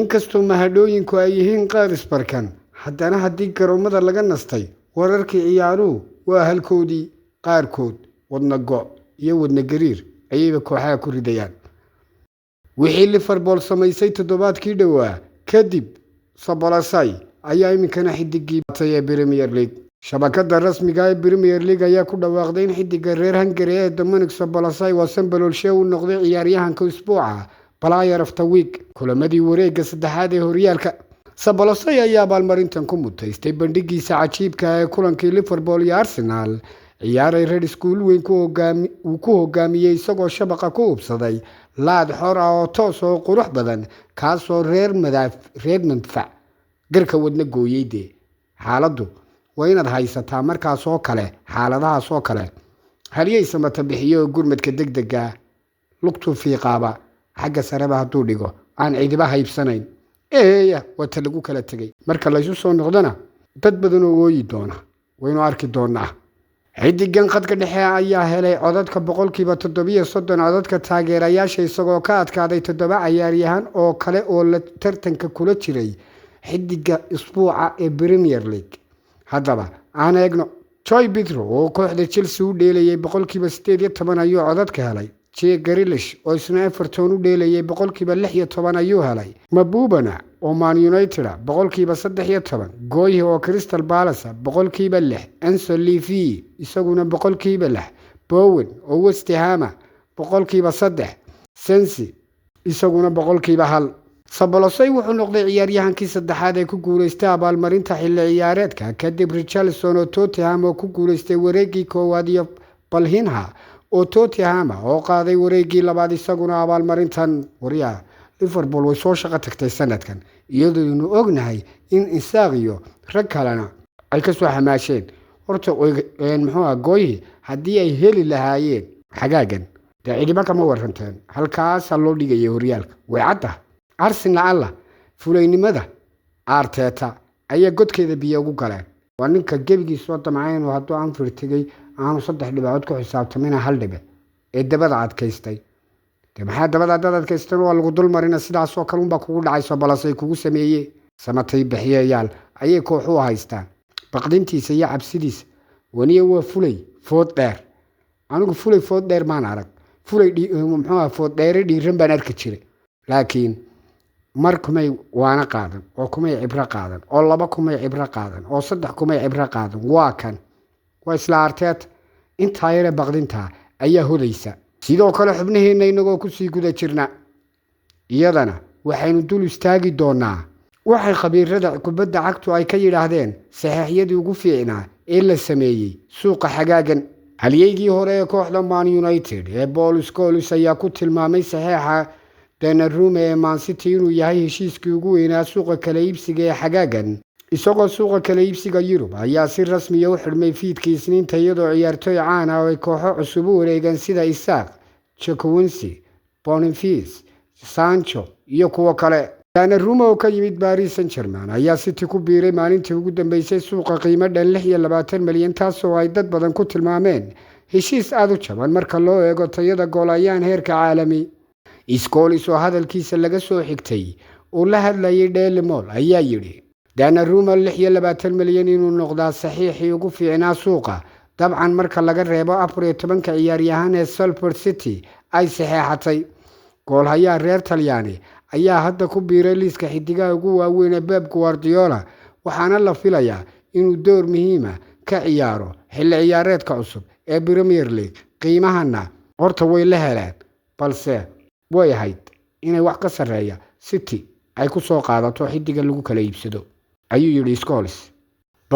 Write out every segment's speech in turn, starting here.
Inkastoo mahadhooyinku ay yihiin qaar isbarkan, haddana haddii garoomada laga nastay, wararkii ciyaaruhu waa halkoodii. Qaarkood wadna go' iyo wadna gariir ayayba kooxaha ku ridayaan. Wixii Liverpool samaysay toddobaadkii dhowaa kadib, Szoboszlai ayaa iminkana xidigii batay ee Premier League. Shabakada rasmiga ee Premier League ayaa ku dhawaaqday in xidiga reer Hungary ee Dominik Szoboszlai waa sanbaloolshe uu noqday ciyaaryahanka usbuuca, Player of the Week, kulamadii wareegga saddexaad ee horyaalka. Szoboszlai ayaa abaalmarintan ku mutaystay bandhigiisa cajiibka ee kulankii Liverpool iyo Arsenal ciyaaray. Red School weyn uu ku hogaamiyey, isagoo shabaqa ku hubsaday laad xor ah oo toos oo qurux badan, kaasoo reer madaaf reer madfac garka wadna gooyey. Dee xaaladdu waa inaad haysataa markaas oo kale, xaaladahaas oo kale, halyey samata bixiyo oo gurmadka degdega lugtuu fiiqaaba xagga sareba hadduu dhigo aan cidiba haybsanayn. Eeya, waa ta lagu kala tegay. Marka laysu soo noqdona dad badan oo ooyi doona waynu arki doonaa. Xidigan khadka dhexe ayaa helay codadka 37% codadka taageerayaasha, isagoo ka adkaaday toddoba cayaaryahan oo kale oo la tartanka kula jiray xidiga isbuuca ee Premier League. Haddaba aan eegno. Joao Pedro oo kooxda Chelsea u dheelayay 18% ayuu codadka helay. Jack Grealish oo isna Everton u dheelayay 16% ayuu helay. Mavuba oo Man United 13%, Guehi oo Crystal Palace 6%, Enzo Levy isaguna 6%, Bowen oo West Ham 3%, Sensi isaguna 1%. Szoboszlai wuxuu noqday ciyaaryahankii saddexaad ee ku guuleystay abaalmarinta xilli ciyaareedka, kadib Richarlison oo Tottenham oo ku guuleystay wareegii koowaad iyo Palhinha oo Tottenham oo qaaday wareegii labaad isaguna abaalmarintan. Waryaha Liverpool way soo shaqo tagtay sanadkan, iyadoonu ognahay in Isak iyo rag kalena ay kasoo xamaasheen. Horta muxuu ah, Guehi haddii ay heli lahaayeen xagaagan, dee cidhiba kama waranteen, halkaasaa loo dhigayay horyaalka. Way cadda Arsenal alla fulaynimada Arteta ayaa godkeeda biyo ugu galeen. Waa ninka gebigiis soo damcay inuu hadduu Anfield tegay aanu saddex dhibcood ku xisaabtamina, hal dhibic ee dabada adkaystay. De maxaa dabada dad adkaystan? Waa lagu dulmarina, sidaasoo kale unbaa kugu dhacayso. Balasay kugu sameeye samatay bixiyayaal ayay kooxu haystaan. Baqdintiisa iyo cabsidiisa waniya waa fulay food dheer. Anigu fulay food dheer maan arag, fulay muxuu food dheere dhiiran baan arki jiray, laakiin mar kumay waana qaadan oo kumay cibro qaadan, oo laba kumay cibro qaadan, oo saddex kumay cibro qaadan. Waa kan, waa isla Arteta. Intaa yare baqdintaa ayaa hodaysa. Sidoo kale xubnaheenna inagoo kusii guda jirna, iyadana waxaynu dul istaagi doonaa waxay khabiirada kubadda cagtu ay ka yidhaahdeen saxeexyadii ugu fiicnaa ee la sameeyey suuqa xagaagan. Halyeygii hore ee kooxda Man United ee Paul Scholes ayaa ku tilmaamay saxeexa Donnarumma ee Man City inuu yahay heshiiskii ugu weynaa suuqa kala iibsiga ee xagaagan, isagoo suuqa kala iibsiga Yurub ayaa si rasmiya u xidhmay fiidkii Isniinta, iyadoo ciyaartooy caan ah oo ay kooxo cusub u wareegeen sida Isak, Chukwueze, Boniface, Sancho iyo kuwo kale. Donnarumma oo ka yimid Paris Saint-Germain ayaa City ku biiray maalintii ugu dambeysay suuqa qiimo dhan 26 milyan, taasoo ay dad badan ku tilmaameen heshiis aada u jaban marka loo eego tayada goolayaan heerka caalami. Scholes oo hadalkiisa laga soo xigtay uu la hadlayay Daily Mail ayaa yidhi: "Donnarumma 26 milyan inuu noqdaa saxiixii ugu fiicnaa suuqa, dabcan marka laga reebo 14-ka ciyaaryahan ee Salford City ay saxeexatay." Goolhayaha reer Talyaani ayaa hadda ku biiray liiska xidigaha ugu waaweyn ee Pep Guardiola, waxaana la filayaa inuu door muhiima ka ciyaaro xilli ciyaareedka cusub ee Premier League. Qiimahana horta way la heleen, balse way ahayd inay wax ka sarreeya City ay ku soo qaadato xidiga lagu kala iibsado, ayuu yidhi Scholes.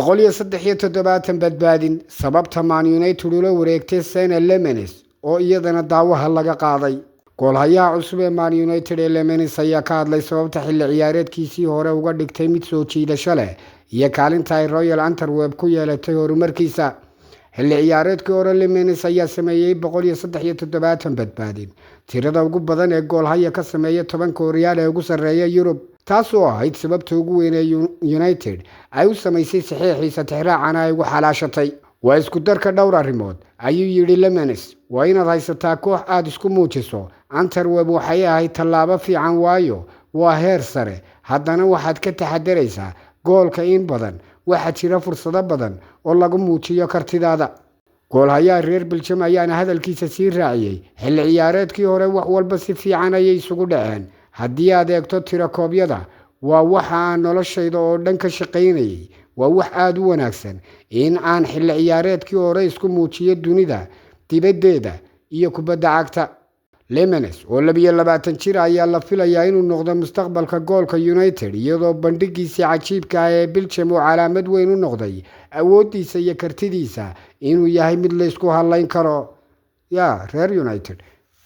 173 badbaadin, sababta Man United ula wareegtay Senne Lammens oo iyadana daawaha laga qaaday. Goolhayaha cusub ee Man United ee Lammens ayaa ka hadlay sababta xilli ciyaareedkiisii hore uga dhigtay mid soo jiidasho leh iyo kaalinta ay Royal Antwerp ku yeelatay horumarkiisa. Xilli ciyaareedkii hore, Lammens ayaa sameeyey 173 badbaadin, tirada ugu badan ee goolhaya ka sameeya 10-ka horyaal ee ugu sarreeya Yurub, taas oo ahayd sababta ugu weyn ee United ay u samaysay saxiixiisa, tixraacana ay ugu xalaashatay. "Waa isku darka dhowr arrimood," ayuu yidhi Lammens. "Waa inaad haysataa koox aada isku muujiso. Antwerp waxay ahayd tallaabo fiican, waayo Waa heer sare, haddana waxaad ka taxadaraysaa goolka in badan. Waxaa jira fursado badan oo lagu muujiyo kartidaada. Goolhayaha reer Biljam ayaana hadalkiisa sii raaciyey: Xilli ciyaareedkii hore wax walba si fiican ayay isugu dhaceen. Haddii aad eegto tirakoobyada, waa waxa aan noloshayda oo dhan ka shaqaynayay. Waa wax aada u wanaagsan in aan xilli ciyaareedkii hore isku muujiyo dunida dibaddeeda iyo kubadda cagta. Lemenes oo 22 jir ayaa la filayaa inuu noqdo mustaqbalka goolka United, iyadoo bandhigiisii cajiibka ah ee Biljam uu calaamad weyn u noqday awooddiisa iyo kartidiisa inuu yahay mid la isku hadlayn karo. Yaa reer United,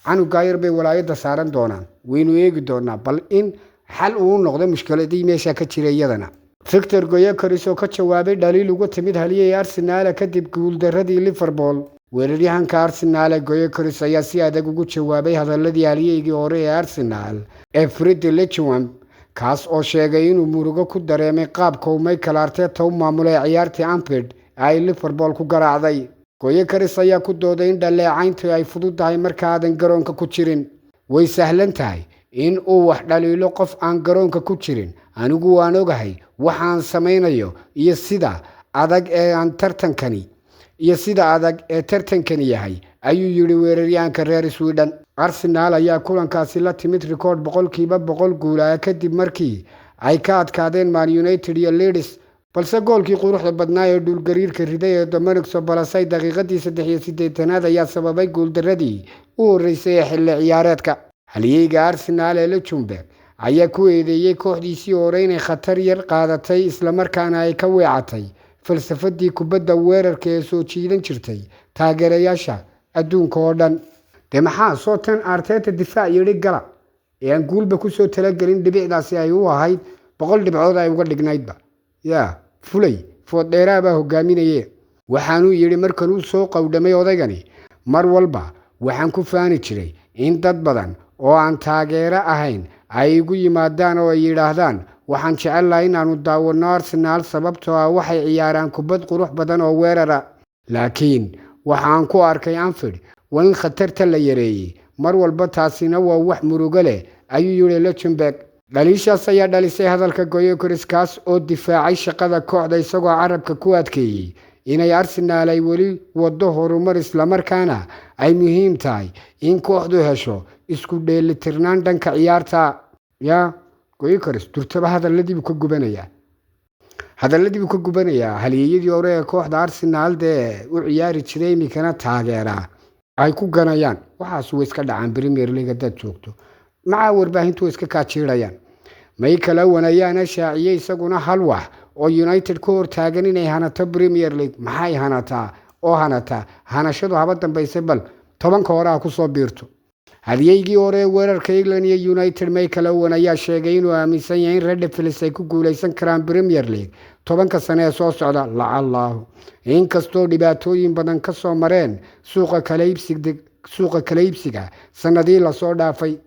canugaa yar bay walaayadda saaran doonaan. Waynu eegi doonaa bal in xal uu noqdo mushkiladii meesha ka jira iyadana. Victor Goyekaris oo ka jawaabay dhaliil uga timid haliyey Arsenaal kadib guuldaradii Liverpool. Weeraryahanka Arsenaal Goyekaris ayaa si adag ugu jawaabay hadaladii haliyeygii hore ee Arsenaal ee Fredi Lechwam, kaas oo sheegay inuu murugo ku dareemay qaabka uu Michael Arteta u maamulay ciyaartii Anfield ay Liverpool ku garaacday. Goyekaris ayaa ku dooday in dhaleecayntu ay fududahay marka aadan garoonka ku jirin. Way sahlan tahay in uu wax dhaliilo qof aan garoonka ku jirin. Anigu waan ogahay waxaan samaynayo iyo sida adag ee aan tartankani iyo sida adag ee tartankani yahay, ayuu yidhi weeraryahanka reer Sweden. Arsenaal ayaa kulankaasi la timid rikoodh 100% guulaa kadib markii ay ka adkaadeen Man United iyo Leeds, balse goolkii quruxda badnaa ee dhuulgariirka riday ee Dominic Sobolasai daqiiqadii 83aad ayaa sababay guuldaradii u horreysay ee xilli ciyaareedka. Haliyeyga Arsenaal ee Lechumberg ayaa ku eedeeyey kooxdiisii hore inay khatar yar qaadatay, islamarkaana ay ka weecatay falsafadii kubadda weerarka ee soo jiidan jirtay taageerayaasha adduunka oo dhan. Dee maxaa soo tan Arteta difaac yidhi gala ee aan guulba kusoo talagelin, dhibicdaasi ay u ahayd 100 dhibcood ay uga dhignaydba. Yaa fulay fooddheeraa baa hogaaminaye. Waxaanuu yidhi markanuu soo qowdhamay odaygani: Mar walba waxaan ku faani jiray in dad badan oo aan taageero ahayn ay igu yimaadaan oo ay yidhaahdaan waxaan jecellahay inaannu daawanno Arsenaal, sababtoo ah waxay ciyaaraan kubad qurux badan oo weerara. Laakiin waxaan ku arkay Anfield waa in khatarta la yareeyey mar walba, taasina waa wax murugo leh, ayuu yidhi Lechemberg. Dhaliishaas ayaa dhalisay hadalka Goyokoris, kaas oo difaacay shaqada kooxda, isagoo carabka ku adkeeyey inay Arsenaal ay weli waddo horumar, islamarkaana ay muhiim tahay in kooxdu hesho isku dheelitirnaan dhanka ciyaarta. Yaa Goyokoris durtaba hadaladiibuu ka gubanayaa, hadaladiibuu ka gubanayaa. Halyeeyadii hore ee kooxda Arsenaal dee u ciyaari jiray iminkana taageeraa ay ku ganayaan. Waxaas way iska dhacaan Premier League haddaad joogto, macaa warbaahintu way iska kaajiirayaan. Michael Owen ayaana shaaciyey isaguna hal wax oo United ka hortaagan inay hanato Premier League. Maxay hanataa oo hanataa? Hanashadu haba dambayse, bal 10ka hore ha kusoo biirto. Halyeygii hore ee weerarka England iyo United Michael Owen ayaa sheegay inuu aaminsan yahay in Red Devils ay ku guuleysan karaan Premier League 10ka sane ee soo socda, lacallaahu inkastoo dhibaatooyin badan ka soo mareen suuqa kala iibsiga sanadii lasoo dhaafay.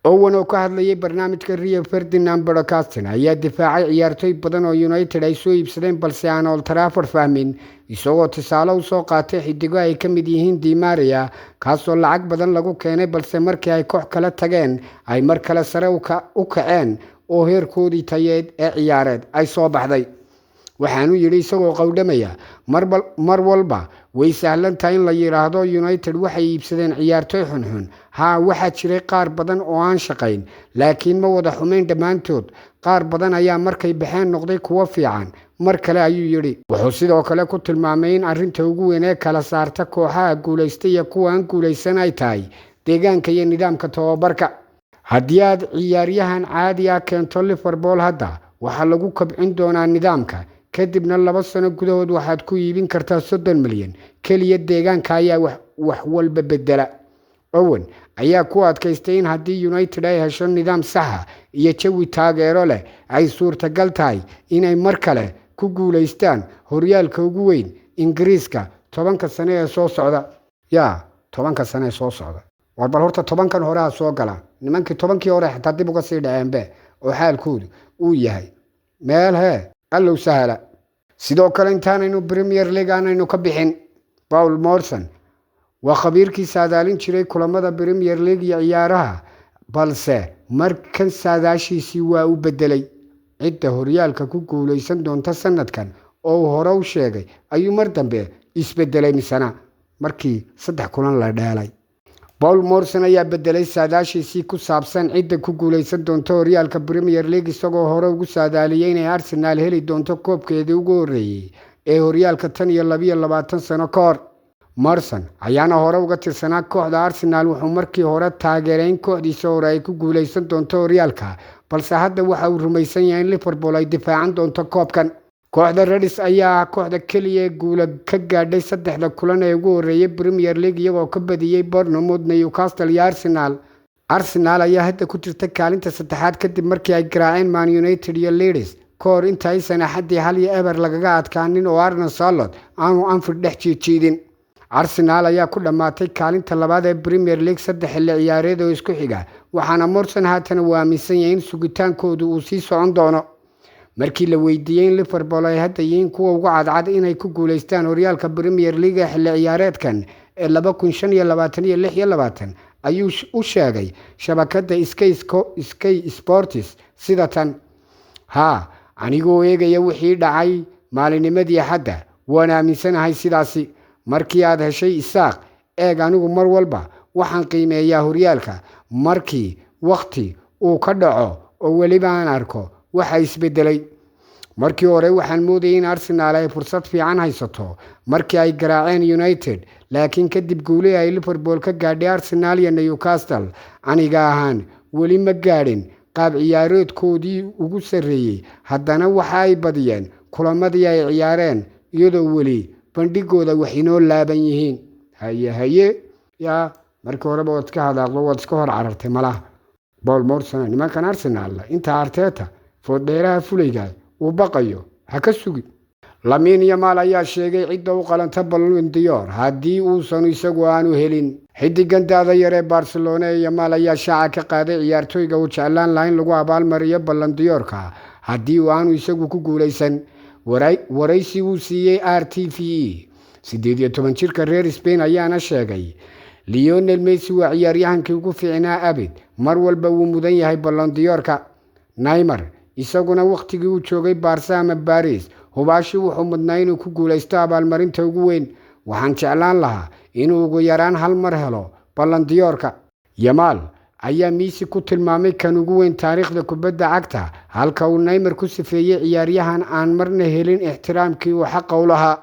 Owen oo ka hadlayay barnaamijka Rio Ferdinand Broadcasting ayaa difaacay ciyaartoy badan oo United ay soo iibsadeen balse aan Old Trafford fahmin, isagoo tusaale usoo qaatay xidigo ay ka mid yihiin Di Maria, kaasoo lacag badan lagu keenay, balse markii ay koox kala tageen ay mar kale sare u kaceen oo heerkoodii tayeed ee ciyaareed ay soo baxday. Waxaanuu yidhi isagoo qowdhamaya: Mar walba way sahlan tahay in la yidhaahdo United waxay iibsadeen ciyaartoy xunxun. Haa, waxaa jiray qaar badan oo aan shaqayn, laakiin ma wada xumayn dhammaantood. Qaar badan ayaa markay baxeen noqday kuwo fiican mar kale, ayuu yidhi. Wuxuu sidoo kale ku tilmaamay in arrinta ugu weyn ee kala saarta kooxaha guulaysta iyo kuwa aan guulaysan ay tahay deegaanka iyo nidaamka tababarka. Haddii aad ciyaaryahan caadi ah keento Liverpool hadda, waxaa lagu kabcin doonaa nidaamka, kadibna 2 sano gudahood waxaad ku iibin kartaa 30 milyan keliya. Deegaanka ayaa wax walba bedela. Owen ayaa ku adkaystay in haddii United ay hesho nidaam saxa iyo jawi taageero leh, ay suurtagal tahay inay mar kale ku guulaystaan horyaalka ugu weyn Ingiriiska 10ka sane ee soo socda. Yaa 10ka sane ee soo socda? War bal horta 10kan hore ha soo galaan nimankii. 10kii hore xitaa dib uga sii dhaceenbe oo xaalkoodu uu yahay meel hee allow sahala. Sidoo kale intaanaynu Premier League aanaynu ka bixin, Paul Morson waa khabiirkii saadaalin jiray kulamada Premier League iyo ciyaaraha, balse markan saadaashiisii waa u beddelay. Cidda horyaalka ku guuleysan doonta sanadkan oo uu hore u sheegay ayuu mar dambe isbedelay, misana markii 3 kulan la dheelay. Paul Morrison ayaa bedelay saadaashiisii ku saabsan cidda ku guuleysan doonta horyaalka Premier League, isagoo hore ugu saadaaliyey inay Arsenal heli doonto koobkeedii ugu horreeyey ee horyaalka tan iyo 22 sano ka hor. Morrison ayaana hore uga tirsanaa kooxda Arsenal. Wuxuu markii hore taageeray in kooxdiisa hore ay ku guuleysan doonto horyaalka, balse hadda waxa uu rumaysan yahay in Liverpool ay difaacan doonto koobkan. Kooxda Reds ayaa ah kooxda keliya ee guula ka gaadhay 3da kulan ee ugu horreeyay Premier League, iyagoo ka badiyey Bournemouth, Newcastle iyo Arsenal. Arsenal ayaa hadda ku jirta kaalinta saddexaad kadib markii ay garaaceen Man United iyo Leeds ka hor inta aysan Axaddii 1-0 lagaga adkaanin oo Arne Slot aanu Anfield dhex jiijiidin. Arsenal ayaa ku dhammaatay kaalinta labaad ee Premier League 3 xilli ciyaareed oo isku xiga, waxaana Morrison haatan uu aaminsan yahay in sugitaankoodu uu sii socon doono. Markii la weydiiyey in Liverpool ay hadda yihiin kuwa ugu cadcad inay ku guuleystaan horyaalka Premier League ee xilli ciyaareedkan ee 2025 iyo 26, ayuu u sheegay shabakadda Sky Sports sida tan: "Haa, anigoo eegaya wixii dhacay maalinimadii Axadda, waan aaminsanahay sidaasi. Markii aad heshay Isaaq, eeg, anigu mar walba waxaan qiimeeyaa horyaalka markii wakhti uu ka dhaco oo weliba aan arko waxa isbedelay. Markii hore waxaan moodayay in Arsenal ay fursad fiican haysato markii ay garaaceen United, laakiin kadib guulihii ay Liverpool ka gaadhay Arsenal iyo Newcastle, aniga ahaan weli ma gaadhin qaab ciyaareedkoodii ugu sarreeyey. Haddana waxa ay badiyeen kulamadii ay ciyaareen, iyadoo weli bandhigooda wax inoo laaban yihiin." Haye haye, yaa markii horeba waad iska hadaaqdo, waad iska hor carartay malaha. Paul Morrison, nimankan Arsenal inta Arteta fooddheeraha fulayga uu baqayo ha ka sugin. Lamine Yamal ayaa sheegay cidda u qalanta Ballon d'Or haddii uusan isagu aanu helin. Xidigan da'da yar ee Barcelona ee Yamal ayaa shaaca ka qaaday ciyaartoyga uu jeclaan lahaa in lagu abaalmariyo Ballon d'Or-ka haddii uu aanu isagu ku guuleysan. Waraysi uu siiyey RTVE, 18 jirka reer Spain ayaana sheegay: "Lionel Messi waa ciyaaryahankii ugu fiicnaa abid, mar walba wuu mudan yahay Ballon d'Or-ka. Neymar isaguna wakhtigii uu joogay Barca ama Paris, hubaashi wuxuu mudnaa inuu ku guuleysto abaalmarinta ugu weyn. Waxaan jeclaan lahaa inuu ugu yaraan hal mar helo Ballon d'Or-ka." Yamal ayaa Messi ku tilmaamay kan ugu weyn taariikhda kubadda cagta, halka uu Neymar ku sifeeyey ciyaaryahan aan marna helin ixtiraamkii uu xaqa u lahaa.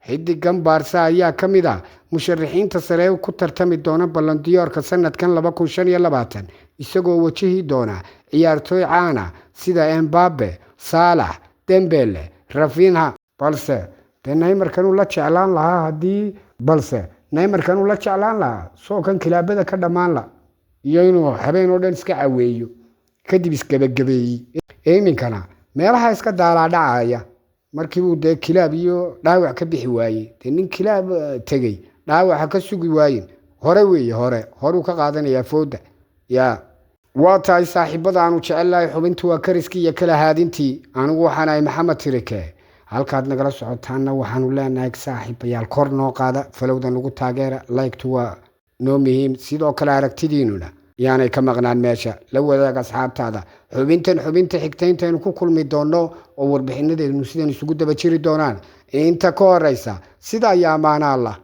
Xidigan Barca ayaa ka mid ah musharaxiinta sare ku tartami doona Ballon d'Or-ka sanadkan 2025, isagoo wajihi doona ciyaartooy caan ah sida Mbappe, Salah, Dembele, Raphinha. Balse dee Neymarkan uu la jeclaan lahaa haddii, balse Neymarkan uu la jeclaan lahaa sookan kilaabada ka dhammaan la iyo inuu habeen oo dhan iska caweeyo kadib isgebagabeeyey. Iminkana meelaha iska daalaadhacaya markii uu dee kilaab iyo dhaawac ka bixi waayey. Dee nin kilaab tegey dhaawaca ka sugi waayen hore weeye, hore horuu ka qaadanayaa fooda. Yaa waa tahay saaxiibada aanu jecellahay, xubintu waa kariskii iyo kala haadintii. Anigu waxaan ahay Maxamed Tirike, halkaad nagala socotaanna waxaanu leenahay saaxiibayaal, kor noo qaada followda, nagu taageera, like-tu waa noo muhiim, sidoo kale aragtidiinuna yaanay ka maqnaan meesha. La wadaag asxaabtaada xubintan. Xubinta xigta intaynu ku kulmi doonno oo warbixinadeenu sidan isugu daba jiri doonaan, inta ka horeysa sida ayaa amaana Allah.